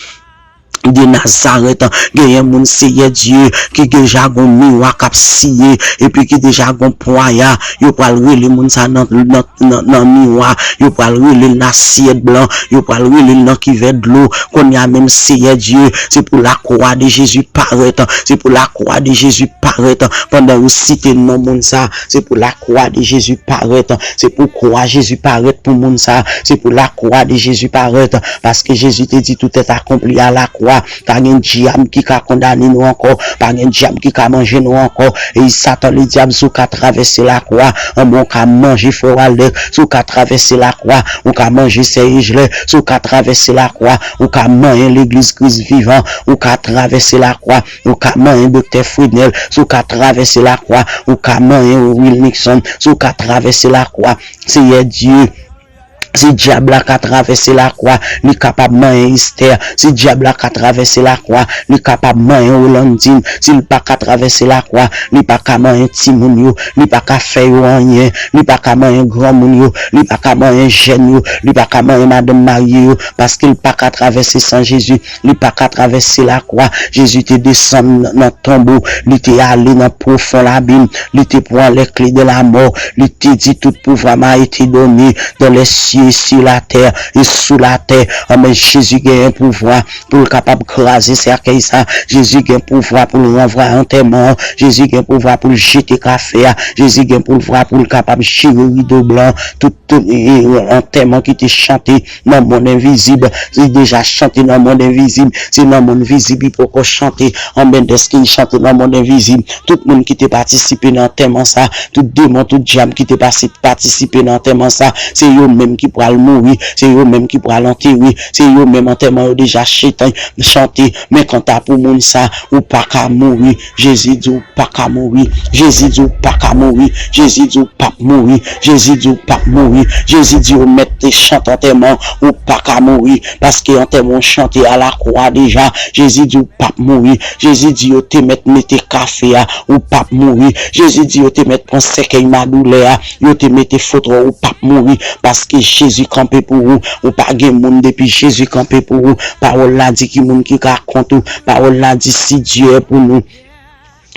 de Nazarèt. Genyen moun, Seyè Dye, ki deja gon miwa k ap siye, epi ki deja gon pwaya. Yo pral rele moun sa nan, nan, nan, nan miwa. Yo pral rele l nan asyèt blan. Yo pral rele l nan kivè dlo. Kounye a menm, Seyè Dye, se pou lakwa de Jezi parèt. Se pou lakwa de Jezi parèt. Pandan yo site non moun sa, se pou lakwa de Jezi parèt. Se pou kwa Jezi parèt pou moun sa. Se pou lakwa de Jezi parèt. Paske Jezi te di, tout est accompli à la croix. Pa gen dyab ki ka kondane nou ankò. Pa gen dyab ki ka manje nou ankò. E Satan ledyab, si w ka travèse lakwa, anben w ka manje frè w Aldèk. Si w ka travèse lakwa, ou ka manje sè Ejlè. Si w ka travèse lakwa, ou ka manyen legliz Kris vivan. Ou ka travèse lakwa, ou ka manyen doktè Frenèl. Si w ka travèse lakwa, ou ka manyen Will Nixon. Si w ka travèse lakwa, Seyè Dye, si dyab la ka travèse lakwa, li kapab manyen Estè. Si dyab la ka travèse lakwa, li kapab manyen Rolandin. Si l pa ka travèse lakwa, li pa ka manyen timoun yo. Li pa ka fè yo anyen. Li pa ka manyen granmoun yo. Li pa ka manyen jèn yo. Li pa ka manyen madanm marye yo. Paske l pa ka travèse san Jezi. Li pa ka travèse lakwa. Jezi te desann nan, nan tonbo. Li te ale nan pwofon labim. Li te pran les clés de la mort. Li te di, tout pouvoir m'a été donné dans les cieux et sur la terre et sous la terre. Anben, Jezi genyen pouvwa pou l kapab kraze sèkèy sa. Jezi gen pouvwa pou l ranvwaye antèman an. Jezi gen pouvwa pou l jete kafe a. Jezi gen pouvwa pou l kapab chire rido blan. Tout, tout, e, e, antèman ki te chante nan mond envizib, li deja chante nan mond envizib, se nan mond vizib li poko chante. Anben, dèske li chante nan mond envizib, tout moun ki te patisipe nan antèman sa, tout demon, tout dyab ki te pase, patisipe nan antèman sa, se yo menm ki pral mouri, se yo menm ki pral antere, se yo menm antèman yo deja chante, chante. Men kanta pou moun sa, ou pa ka mouri. Jezi di w pa ka mouri. Jezi di w pa ka mouri. Jezi di w p ap mouri. Jezi di w p ap mouri. Jezi di w mèt te chante antèman, ou pa ka mouri. Paske antèman w chante a lakwa deja. Jezi di w p ap mouri. Jezi di yo te mèt mete kafe a, ou p ap mouri. Jezi di yo te mèt pran sèkèy madoulè a, yo te mete foto, ou p ap mouri. Paske Jezi kanpe pou ou. Ou pa gen moun depi Jezi kanpe pou ou. Pawòl la di ki moun ki ka kont ou. Pawòl la di si Dye pou nou,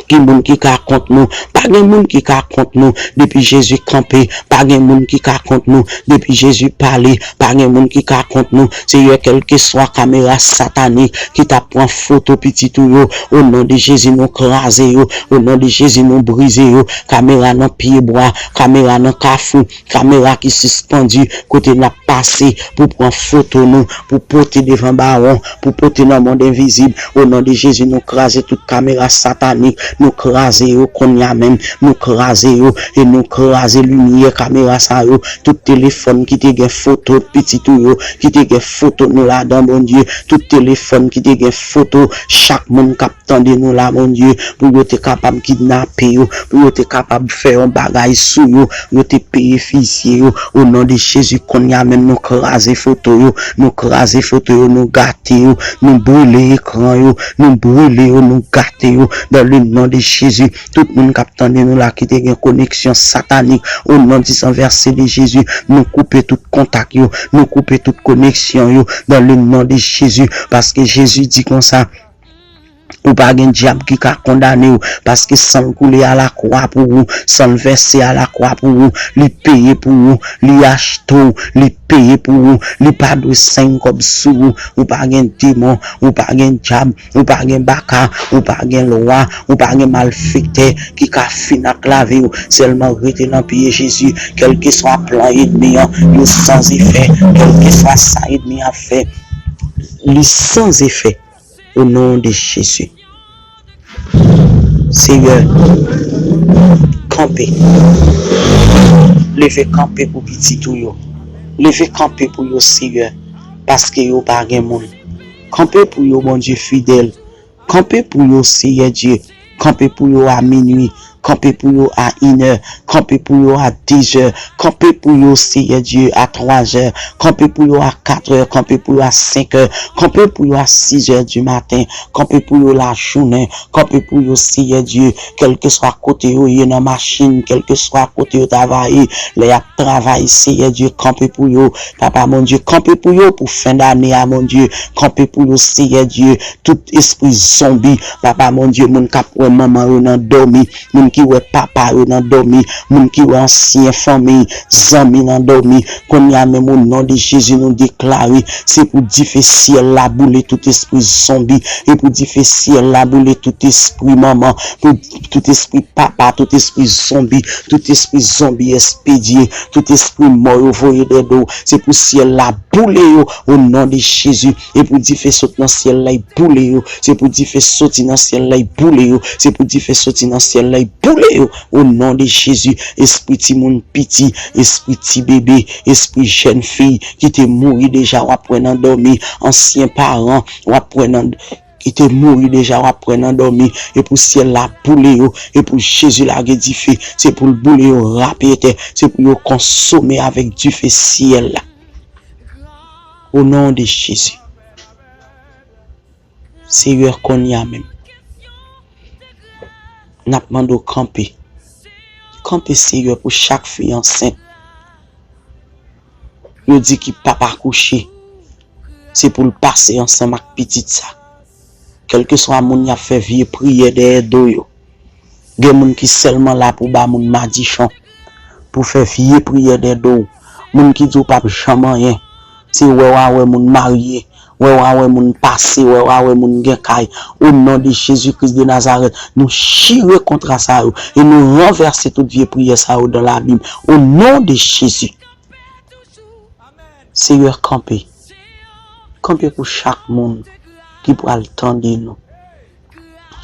ki moun ki ka kont nou? Pa gen moun ki ka kont nou. Depi Jezi kanpe, pa gen moun ki ka kont nou. Depi Jezi pale, pa gen moun ki ka kont nou. Seyè, kèlkeswa kamera satanik ki t ap pran foto pitit ou yo, o non de Jezi, nou kraze yo. O non de Jezi, nou brize yo. Kamera nan pyebwa, kamera nan kafou, kamera ki sispandi kote n ap pase pou pran foto nou, pou pote devan bawon, pou pote nan mond envizib. O non de Jezi, nou kraze tout kamera satanik, nou kraze yo kounye a menm, nou kraze yo, e nou kraze limyè kamera sa yo, tout telefòn ki te gen foto pitit ou yo, ki te gen foto nou ladan, Bondye, tout telefòn ki te gen foto chak moun k ap tande nou la, Bondye, pou yo te kapab kidnape yo, pou yo te kapab fè yon bagay sou yo, pou yo te peye fizye yo, o non de Jezi, kounye a menm nou kraze foto yo, nou kraze foto yo, nou gate yo, nou brile ekran yo, nou brile yo, nou gate yo, dans le nom de Jésus. Tout moun k ap tande nou la ki te gen koneksyon satanik, o non di san vèse de Jezi, nou koupe tout kontak yo, nou koupe tout koneksyon yo, dans le nom de Jezi, paske Jezi di konsa, ou pa gen dyab ki ka kondane w, paske san l koule alakwa pou ou, san l vèse alakwa pou ou, li peye pou ou, li achte w, li peye pou ou, li pa dwe senk kòb sou ou, ou pa gen demon, ou pa gen dyab, ou pa gen baka, ou pa gen lwa, ou pa gen malfektè ki ka fin ak lavi w. Sèlman rete nan pye Jezi, kèlkeswa plan ènmi an, yo san efè, kèlkeswa sa ènmi an ap fè, li san efè. O non de Jezi. Seyè, kanpe. Leve kanpe pou pitit ou yo. Leve kanpe pou yo, Seyè, paske yo pa gen moun. Kanpe pou yo, Bondye fidèl. Kanpe pou yo, Seyè Dye. Kanpe pou yo a minui. Kanpe pou yo a inè. Kanpe pou yo a dezè. Kanpe pou yo, Seyè Dye, a twazè. Kanpe pou yo a katrè. Kanpe pou yo a senkè. Kanpe pou yo a sizè di maten. Kanpe pou yo lajounen. Kanpe pou yo, Seyè Dye, kèlkeswa kote yo ye nan machin, kèlkeswa kote yo travay, lè y ap travay, Seyè Dye, kanpe pou yo, Papa Bondye, kanpe pou yo pou fen dane a, Bondye, kanpe pou yo, Seyè Dye, tout espri zonbi, Papa Bondye, moun k ap wè manman yo nan dòmi, moun ki wè papa yo nan dòmi, moun ki wè ansyen fanmi, zanmi nan dòmi, kounye a menm, o non de Jezi, nou deklare, se pou dife syèl la boule tout espri zonbi, e pou dife syèl la boule tout espri manman, pou tout espri papa, tout espri zonbi, tout espri zonbi espedye, tout espri mò yo voye dèyè do, se pou syèl la boule yo, o non de Jezi, e pou dife sot nan syèl la, boule yo, se pou dife soti nan syèl la, boule yo, se pou dife soti nan syèl la, boule yo, o non de Jezi, espri timoun piti, espri ti bebe, espri jèn fi ki te mouri deja, w ap wè nan dòmi, ansyen paran, w ap wè nan, ki te mouri deja, w ap wè nan dòmi, e pou syèl la boule yo, e pou Jezi lage dife, se pou l boule yo rapetè, se pou yo konsome avèk dife syèl la. O non de Jezi. Seyè, kounye a menm, n ap mande w kanpe. Kanpe, Seyè, pou chak fi ansent. Yo di ki p ap akouche, se pou l pase ansanm ak pitit sa. Kèlkeswa moun y ap fè vye priyè dèyè do yo. Gen moun ki sèlman la pou ba moun madichon, pou fè vye priyè dèyè do w. Moun ki di w p ap janm anyen. Se wè w a wè moun marye, wè w a wè moun pase, wè w a wè moun gen kay. O non de Jezi Kris de Nazarèt, nou chire kontra sa yo e nou ranvèse tout vye priyè sa yo dans l'abîme. O non de Jezi. Seyè, kanpe. Kanpe pou chak moun ki pral tande nou.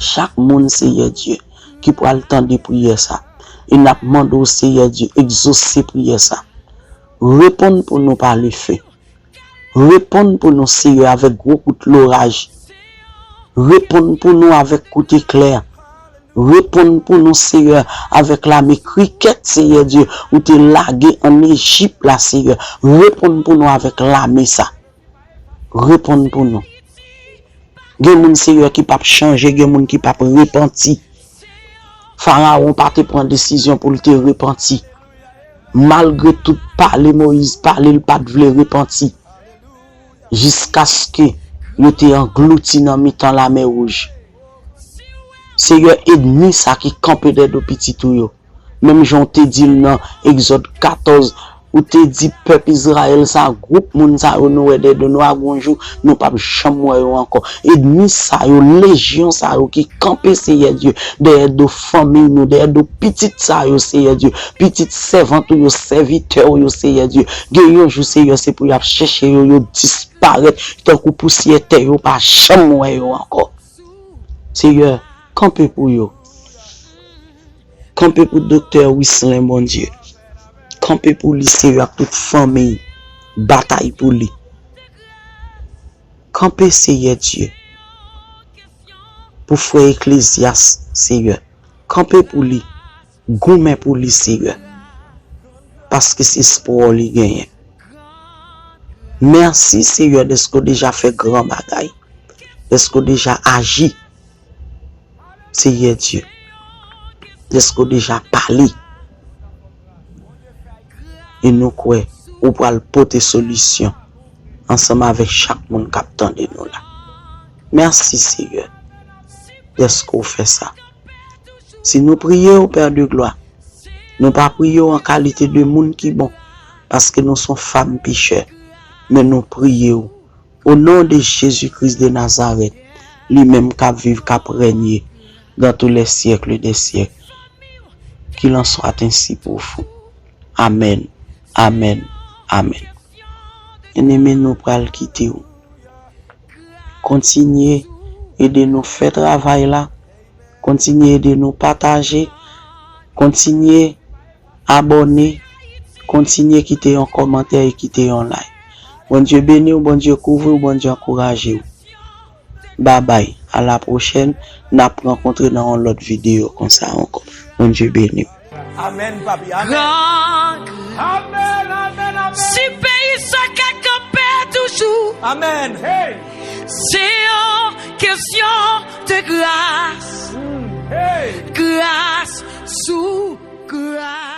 Chak moun, Seyè Dye, ki pral tande priyè sa. E n ap mande w, Seyè Dye, egzose priyè sa. Reponn pou nou pa lefe. Reponn pou nou, Seyè, avèk gwo kout loraj. Reponn pou nou avèk kout eklè. Reponn pou nou, Seyè, avèk lame krikèt, Seyè Dye, ou te lage ann Ejip la, Seyè. Reponn pou nou avèk lame sa. Reponn pou nou. Gen moun, Seyè, ki p ap chanje, gen moun ki p ap repanti. Farawon pa te pran desizyon pou l te repanti. Malgre tout pale Moyiz pale, l pa t vle repanti. Jiskaske yo te anglouti nan mitan Lamè Wouj. Seyè, ènmi sa ki kanpe dèyè do pitit ou yo. Menm jan w te di l nan Egzòd katòz, ou te di pèp Izrayèl sa, gwoup moun sa yo nou wè dèyè do nou a, gon jou nou p ap janm wè yo ankò. Ènmi sa yo, lejyon sa yo ki kanpe, Seyè Dye, dèyè do fanmi nou, dèyè do pitit sa yo, Seyè Dye, pitit sèvant ou yo, sèvitè w yo, Seyè Dye. Gen yon jou, Seyè, se pou y ap chèche yo, yo disparèt tankou pousyè tè, yo pa janm wè yo ankò. Seyè, kanpe pou yo. Kanpe pou Doktè Wislin, Bondye. Kanpe pou li, Seyè, ak tout fanmi. Batay pou li. Kanpe, Seyè Dye, pou frè Eklezyas, Seyè. Kanpe pou li. Goumen pou li, Seyè. Paske se espwa w li genyen. Mèsi, Seyè, dèske w deja fè gran bagay. Dèske w deja aji. Seyè Dye, dèske w deja pale. E nou kwè ou pral pote solisyon ansanm avèk chak moun k ap tande nou la. Mèsi, Seyè, dèske w fè sa. Si nou priye w, Pè de glwa, nou pa priye w an kalite de moun ki bon, paske nou se yon fanm pechè, men nou priye w O non de Jezi Kris de Nazarèt, li menm k ap viv, k ap rènye dans tous les siècles des siècles, qu'il en soit ainsi pour vous. Amèn, amèn, amèn. Byeneme, nou pral kite w. Kontinye ede nou fè travay la. Kontinye ede nou pataje. Kontinye abòne, kontinye kite yon kòmantè e kite yon like. Bondye beni w, Bondye kouvri w, Bondye ankouraje w. Babay, a la pwochèn, n ap rankontre nan yon lòt videyo konsa ankò. Bondye beni w. Amèn, papi. Amèn. Gran, gran. Amèn, amèn, amèn. Si peyi sa ka kanpe toujou. Amèn. Hey. Se yon kesyon de gras. Mm. Hey. Gras sou gras.